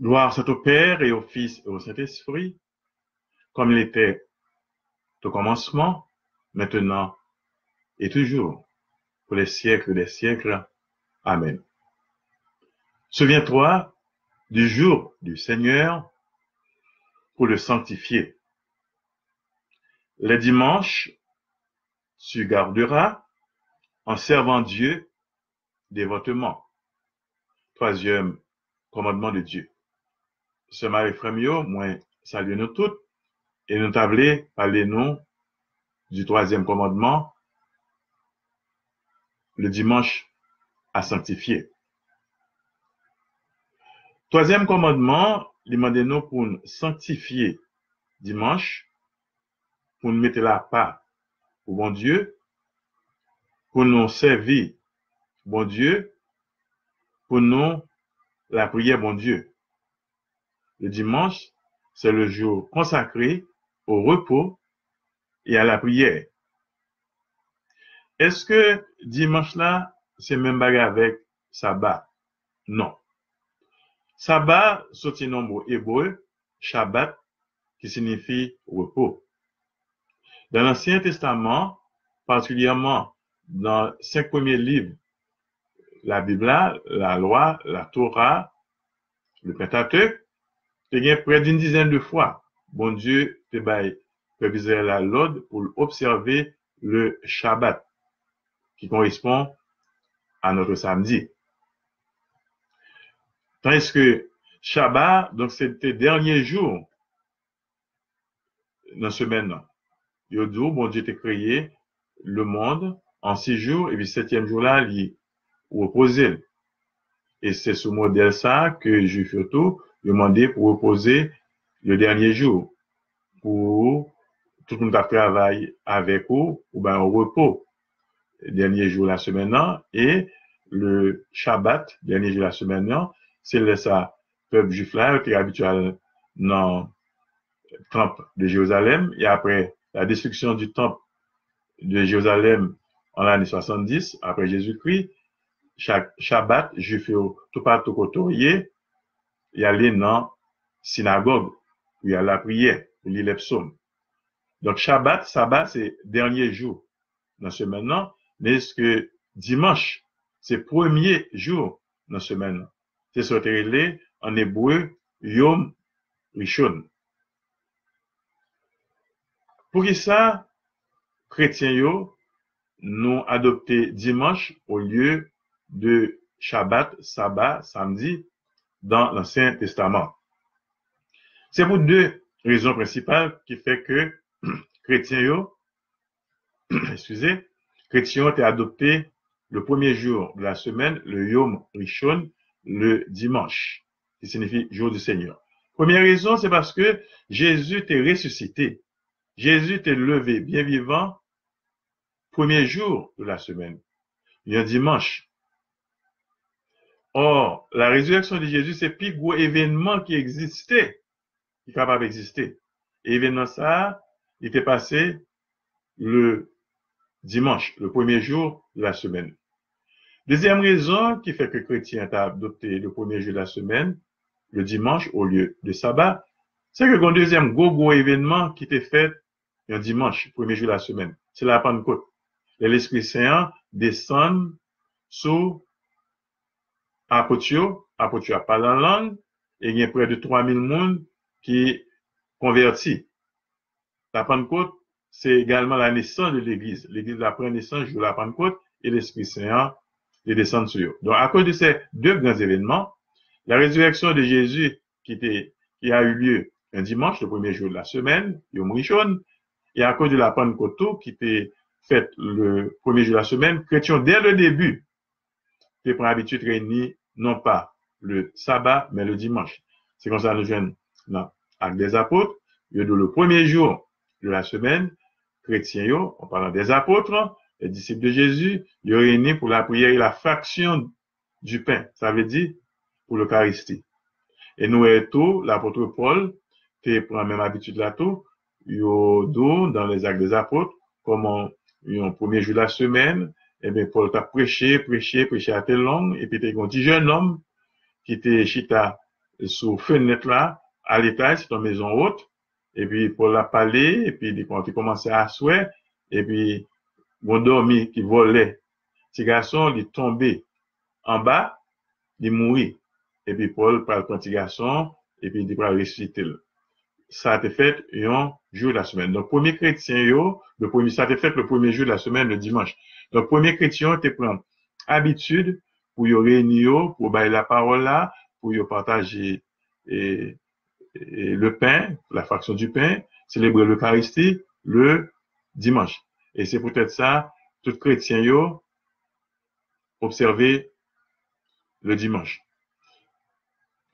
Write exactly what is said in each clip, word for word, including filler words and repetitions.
Gloire soit au Père et au Fils et au Saint-Esprit, comme il était au commencement, maintenant et toujours, pour les siècles des siècles. Amen. Souviens-toi du jour du Seigneur pour le sanctifier. Les dimanches, tu garderas en servant Dieu dévotement. Troisième commandement de Dieu. Sè m avèk frè m yo, mwen salye nou tout, e nou ta vle pale nou du troisième commandement, le dimanche à sanctifier. Twazyèm kòmandman, li mande nou pou n sanktifye dimanch, pou n mete l apa pou Bondye, pou nou sèvi Bondye, pou nou lapriyè Bondye. Le dimanche, c'est le jour consacré au repos et à la prière. Èske dimanch la se menm bagay avèk saba? Non. Saba soti nan mo ebre, Shabbat, ki siyifi repo. Dan Ansyen Testaman, patikilyèman nan senk premye liv Labib la, Lalwa, Latora, le Pentateuch, te gen près d'une dizaine de fois Bondye te bay pèp Izrayèl la lòd pou l obsève le Shabbat, ki correspond à notre samedi. Tandis que Shabbat, donc, c'était dernier jour nan semèn nan. Yo di w Bondye te kreye lemonn an sis jou, epi setyèm jou la, li repoze l. E se sou modèl sa a ke Jwif yo tou, yo mande pou repoze le dènye jou, pou tout moun k ap travay avèk ou, ou ba yo repo. Dènye jou lasemèn nan, e le Shabbat, dènye jou lasemèn nan, se lè sa pèp Jwif la, yo te abitye al nan tanp de Jérusalem, et après la destruction du temple de Jérusalem en l'année soixante-dix après Jésus-Christ, chak Shabbat, Jwif yo, toupatou kote yo ye, y ale nan sinagòg pou y al lapriyè, pou li lè psòm. Donk, Shabbat, saba, se dènye jou nan semèn nan, menske dimanch, se premye jou nan semèn nan. Se sa yo te rele, an ebre, Yom Rishon. Poukisa kretyen yo, nou adopte dimanch olye de Shabbat, saba, samdi, dans l'Ancien Testament? Se pou de rezon prensipal ki fè ke kretyen yo, eskize, kretyen yo te adopte le premier jour de la semaine, le Yom Rishon, le dimanche, ki siyifi jour du Seigneur. Premye rezon, se paske Jezi te resisite. Jezi te leve byen vivan premye jou de la semèn, yon dimanch. Or, la résurrection de Jésus, se pi gwo evènman ki egziste, ki kapab egziste. E evènman sa a, li te pase le dimanche, le premier jour de la semaine. Dezyèm rezon ki fè ke kretyen ta adopte le premier jour de la semaine, le dimanche au lieu de sabbat, se ke gen yon dezyèm gwo, gwo evènman ki te fèt yon dimanch, premye jou lasemèn. Se la Pannkot. Lè Lespri Sen an desann sou apot yo, apot yo ap pale an lang, e gen près de twa mil moun ki konvèti. La Pannkot, se egalman la nesans de Legliz. Legliz la pran nesans jou la Pannkot, e Lespri Sen an te desann sou yo. Donk, akoz de ces deux grands événements, la résurrection de Jésus qui, te, qui a eu lieu un dimanche, le premier jour de la semaine, Yom Rishon, e akoz de la Pannkot tou, ki te fèt le premier jour de la semaine, kretyen, dès le début, te pran abitid reyini non pa le saba, men le dimanch. Se konsa nou jwenn nan Actes des Apôtres, yo di le premier jour de la semaine, kretyen yo, en parlant des apôtres, les disciples de Jésus, yo reyini pou lapriyè e la fraction du pain, sa vle di pou lekaristi. E nou wè tou, lapot Pòl te pran menm abitid la tou, yo di w dans les Actes des Apôtres, kòman yon premye jou lasemèn, ebyen, Pòl t ap preche, preche, preche a te long, epi te gen yon ti jennonm ki te chita sou fenèt la, a letaj, se yon mezon wot, epi Pòl ap pale, epi li kon-, te kòmanse aswè, epi gon dòmi ki vòlè ti gason, li tonbe anba, li mouri. Epi Pòl pral pran ti gason, epi li pral resisite l. Sa te fèt yon jou lasemèn. Donk, premye kretyen yo, le premye, sa te fèt le premye jou de la semaine, le dimanche. Donk, premye kretyen yo te pran abitid pou yo reyini yo, pou yo bay lapawòl la, pou yo pataje e, e, le pain, la fraction du pain, célébrer l'Eucharistie le dimanche. E se poutèt sa, tout kretyen yo obsève le dimanche.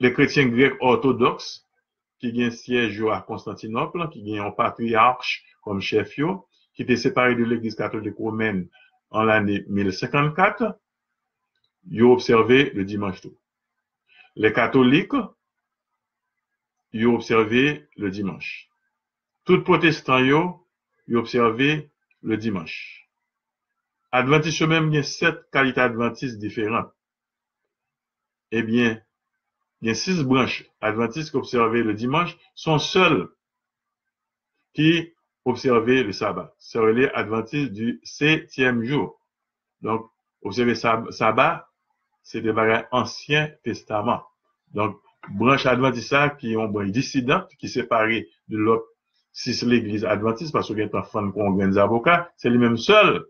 Le kretyen grèk òtodòks, ki gen syèj yo a Konstantinòp, ki gen yon patriyach kòm chèf yo, ki te separe de legliz katolik womèn an lane mil senkannkat, yo obsève le dimanche tou. Les catholiques, yo obsève le dimanche. Tout pwotestan yo, yo obsève le dimanche. Advantis yo menm gen sèt kalite advantis diferan. Ebyen, gen sis branch advantis ki obsève le dimanche, se yon sèl ki obsève le saba. Se rele advantis du septième jour. Donk, obsève sab-, saba, se te bagay Ansyen Testaman. Donk, branch advantis sa, ki yon branch disidant, ki separe de lòt sis legliz advantis, paske gen tan fann kon yon grenn zaboka, se li menm sèl.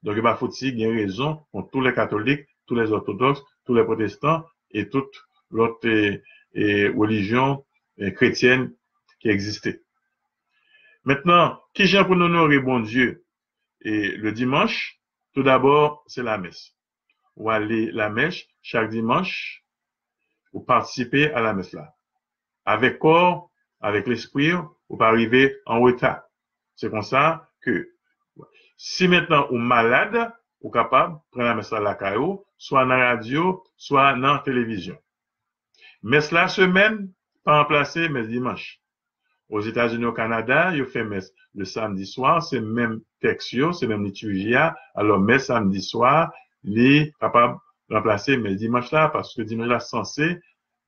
Donk, yo pa fouti gen rezon kont tous les catholiques, tous les orthodoxes, tous les protestants, e tout lòt, e, e, relijyon, e, kretyèn ki egziste. Mentnan, kijan pou n onore Bondye, e, le dimanche? Toudabò, se lamès. Ou ale lamès chak dimanch, ou patisipe a lamès la. Avèk kò w, avèk lespri w, ou pa rive an reta. Se konsa ke, si mentnan ou malad, ou kapab pran lamès la lakay ou, swa nan radyo, swa nan televizyon. Mès lasemèn pa ranplase mès dimanch. Ozetazini, o Kanada, yo fè mès le samedi soir, se menm tèks yo, se menm litiji a. Alò, mès samedi soir, li kapab ranplase mès dimanch la, paske dimanch la sanse,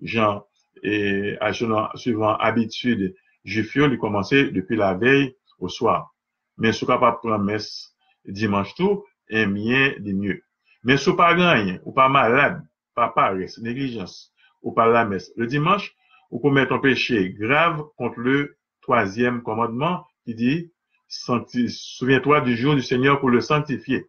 jan, e, a, selon, suivan abitid jwif yo, li kòmanse depi lavèy o swa. Men si w kapab pran mès dimanch tou, ebyen, li mye. Men si w pa gen anyen, ou pa malad, pa parès, neglijans, ou pa al lamès le dimanche, ou commet un péché grave contre le troisième commandement qui dit, Sancti-, souviens-toi du jour du Seigneur pour le sanctifier.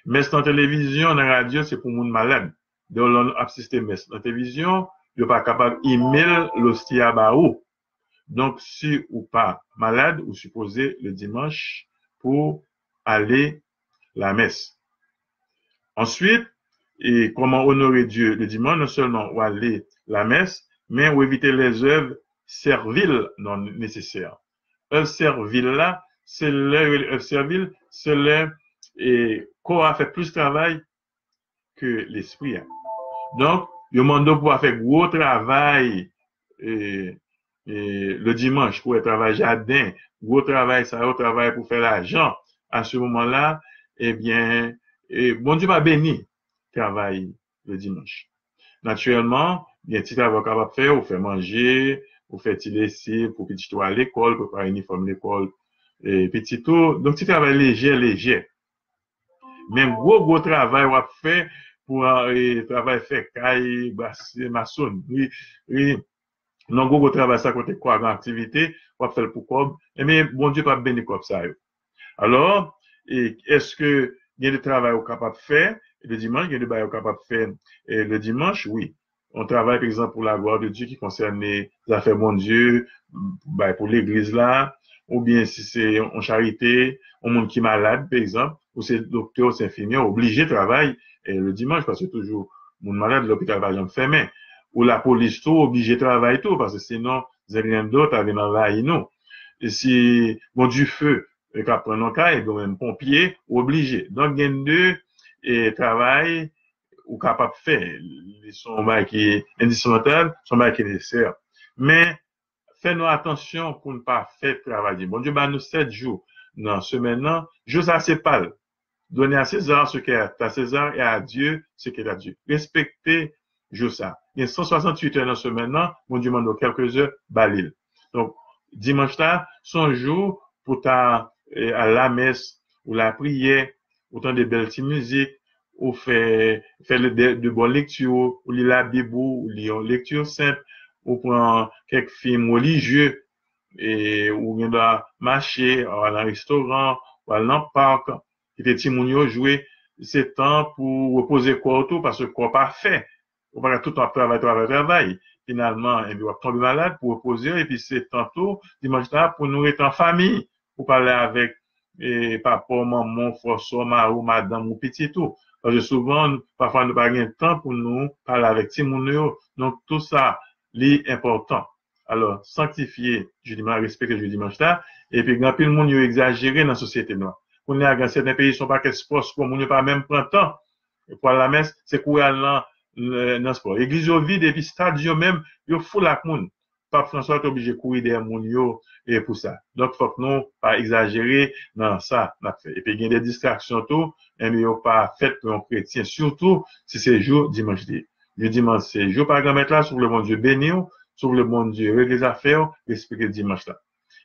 Mès nan televizyon, nan radyo, se pou moun malad. Donk, lè w ap asiste mès nan televizyon, yo pa kapab imel losti a ba ou. Donk, si ou pa malad, ou sipoze le dimanche pou ale lamès. Answit, e kòman onore Dye le dimanche, non sèlman ou ale lamès, men ou evite les œuvres serviles non nécessaires. Èv sèvil la, se lè yo rele èv sèvil, se lè, e, kò a fè plis travay ke lespri a. Donk, yo mande w pou w pa fè gwo travay, e, e, le dimanche, pou w fè travay jaden, gwo travay sa yo, travay pou fè lajan. A se moman la, ebyen, e, Bondye pa beni travay le dimanche. Natirèlman, gen ti travay ou kapab fè, ou fè manje, ou fè ti lesiv pou pitit ou al lekòl, prepare inifòm lekòl, e, pitit ou. Donk, ti travay lejè, lejè. Men gwo, gwo travay w ap fè pou, e, travay fè kay, brase, masonri, e, nan gwo, gwo travay sa kote kò a gen aktivite, w ap fè l pou kòb, ebyen, Bondye p ap beni kòb sa yo. Alò, e, èske gen de travay ou kapab fè le dimanche, gen de bagay ou kapab fè, e, le dimanche? Wi. Yon travay, pa egzanp, pou la gloire de Dieu ki konsène zafè Bondye, bay pou legliz la, oubyen si se yon, yon charite, yon moun ki malad, pa egzanp, ou se doktè, ou se enfimyè, ou oblije travay, e, le dimanche, paske toujou moun malad, lopital pa janm fèmen. Ou lapolis tou, ou oblije travay tou, paske sinon, zenglenndo ta vin anvayi nou. E si gon dife, e, k ap pran nan kay, ebyen, ou menm ponpye, ou oblije. Donk, gen de, e, travay ou kapab fè. Li se yon bagay ki endispantab, se yon bagay ki nesesè. Men, fè nou atansyon pou n pa fè travay di. Bondye ba nou sèt jou nan semèn nan. Jou sa se pa l. Donner à César ce qui est à César et à Dieu ce qui est à Dieu. Respekte jou sa. Gen san swasanntuit è nan semèn nan, Bondye mande w kèlke zè, ba li l. Donk, dimanch la, se yon jou pou ta eh, al lamès, ou lapriyè, ou tande bèl ti mizik, ou fè, fè de, de bon lekti, ou li Labib ou, ou li yon lekti senp, ou pran kèk fim relijye, e ou gen dwa mache, ou al nan restoran, ou al nan pak, kite timoun yo jwe. Se tan pou repoze kò w tou, paske kò pa fè. Ou pa ka tout tan ap travay, travay, travay. Finalman, epi w ap tonbe malad, pou repoze w, epi se tan tou, dimanch la, pou nou rete an fanmi, pou pale avèk e, papa w, manman w, frè w, sè w, mari w, madanm ou, pitit ou. Paske souvan, pafwa nou pa gen tan pou nou pale avèk timoun nou yo. Donk, tou sa, li enpòtan. Alò, sanktifye jou dimanch, respekte jou dimanch la. Epi, gen anpil moun yo egzajere nan sosyete nou an. Kounye a, gen sèten peyi, se yon pakèt spò, spò, moun yo pa menm pran tan pou al lamès, se kouri al nan, nan spò. Legliz yo vid, epi estad yo menm, yo full ak moun. Pap Franswa te oblije kouri dèyè moun yo e pou sa. Donk, fòk nou pa egzajere nan sa n ap fè. Epi gen de distraksyon tou, enben yo pa fèt pou yon kretyen, sitou si se jou dimanch li ye. Jou dimanch se jou pa Granmèt la, si w vle Bondye beni w, si w vle Bondye regle zafè w, respekte dimanch la.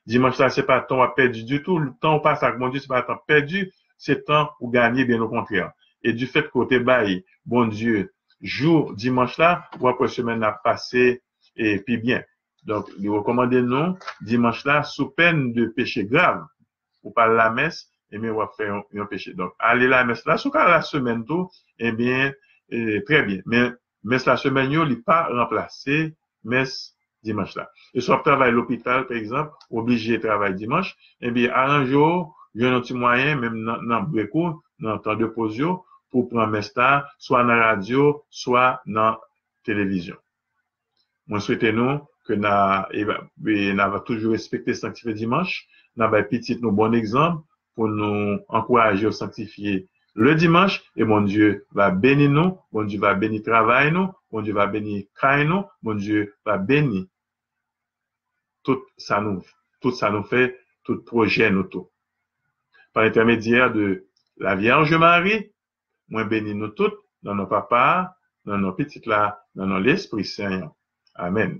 Dimanch la, se pa tan w ap pèdi ditou. Tan w pase ak Bondye, se pa tan pèdi, se tan ou ganye, byen okontrè. E difèt ke w te bay Bondye jou dimanch la, w ap wè semèn nan ap pase e pi byen. Donk, li rekòmande nou, dimanch la, sou pèn de peche grav, ou pa al lamès, ebyen, w ap fè yon, yon peche. Donk, ale lamès la, si w ka al lasemèn tou, ebyen, e, trè byen. Men, mès lasemèn yo, li pa ranplase mès dimanch la. E si w ap travay lopital, pa egzanp, ou oblije travay dimanch, ebyen, aranje w, jwenn yon ti mwayen, menm nan, nan brek ou, nan tan de poz yo, pou w pran mès la, swa nan radyo, swa nan televizyon. Mwen swete nou ke n a, e, e, n a toujou respekte, sanktifye dimanch, n a bay pitit nou bon egzanp pou nou ankouraje yo sanktifye le dimanch, e Bondye va beni nou, Bondye va beni travay nou, Bondye va beni kay nou, Bondye va beni tout sa nou, tout sa nou fè, tout pwojè nou tou. Par l'intermédiaire de la Vierge Marie, mwen beni nou tout nan non Papa a, nan non Pitit la, nan non Lespri Sen an. Amèn.